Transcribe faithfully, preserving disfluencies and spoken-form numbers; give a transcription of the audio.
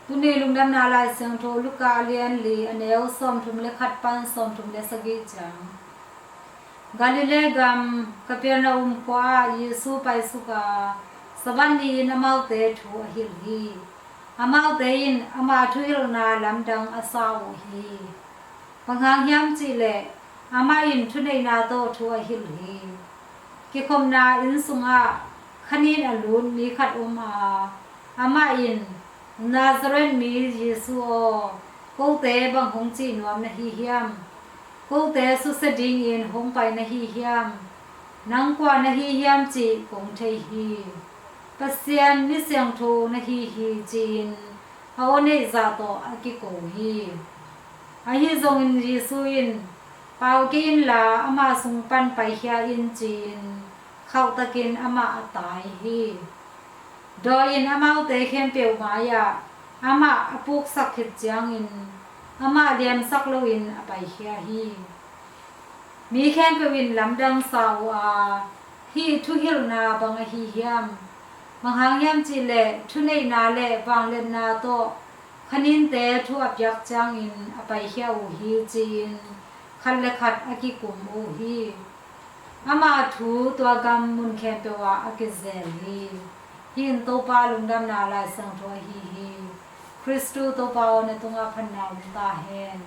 Tuni lungdamna Lai Siangtho Luka a lian li, a neu sawmthum le khat pan sawmthum le sagih ciang. Galilee gam Kapernaum khua ah Jesu paisuk a, Sabbath ni-in amaute thu a hilh hi. Amaute in ama thuhilhna lamdang a sa uh hi. Bang hang hiam cih leh amah in thuneihna tawh thu a hilh hi. Kikhopna inn sungah khanin a lut mi khat om a, amah in, Nazareth mi Jesu aw, kote bang hong cih nuam na hi hiam? Kote susia dingin hong pai na hi hiam? Nang kua na hi hiam cih kong thei hi. Pasian mi siangtho na hi hi, ci-in a aw neih zah tawh a kiko hi. Ahi zongin Jesu in, Pau kei inla, ama sung pan paikhia in, ci-in khauhtakin amah a tai hi. Dawi in amaute khempeuh mai-ah amah a puksak khit ciangin amah liansak loin a paikhia hi. Mi khempeuh in lamdang sa uh a, Hih thuhilhna bang ahi hiam? Bang hang hiam cih leh thuneihna le vangliatna tawh khaninte thu a piak ciangin a paikhia uh hi, ci-in khat le khat a kikum uh hi. Ama thu tua gam mun khempeuh ah a kizel hi. Hih in Topa lungdamna Lai Siangtho ahi hi. Khristu Topa aw, na tungah phatna om ta hen.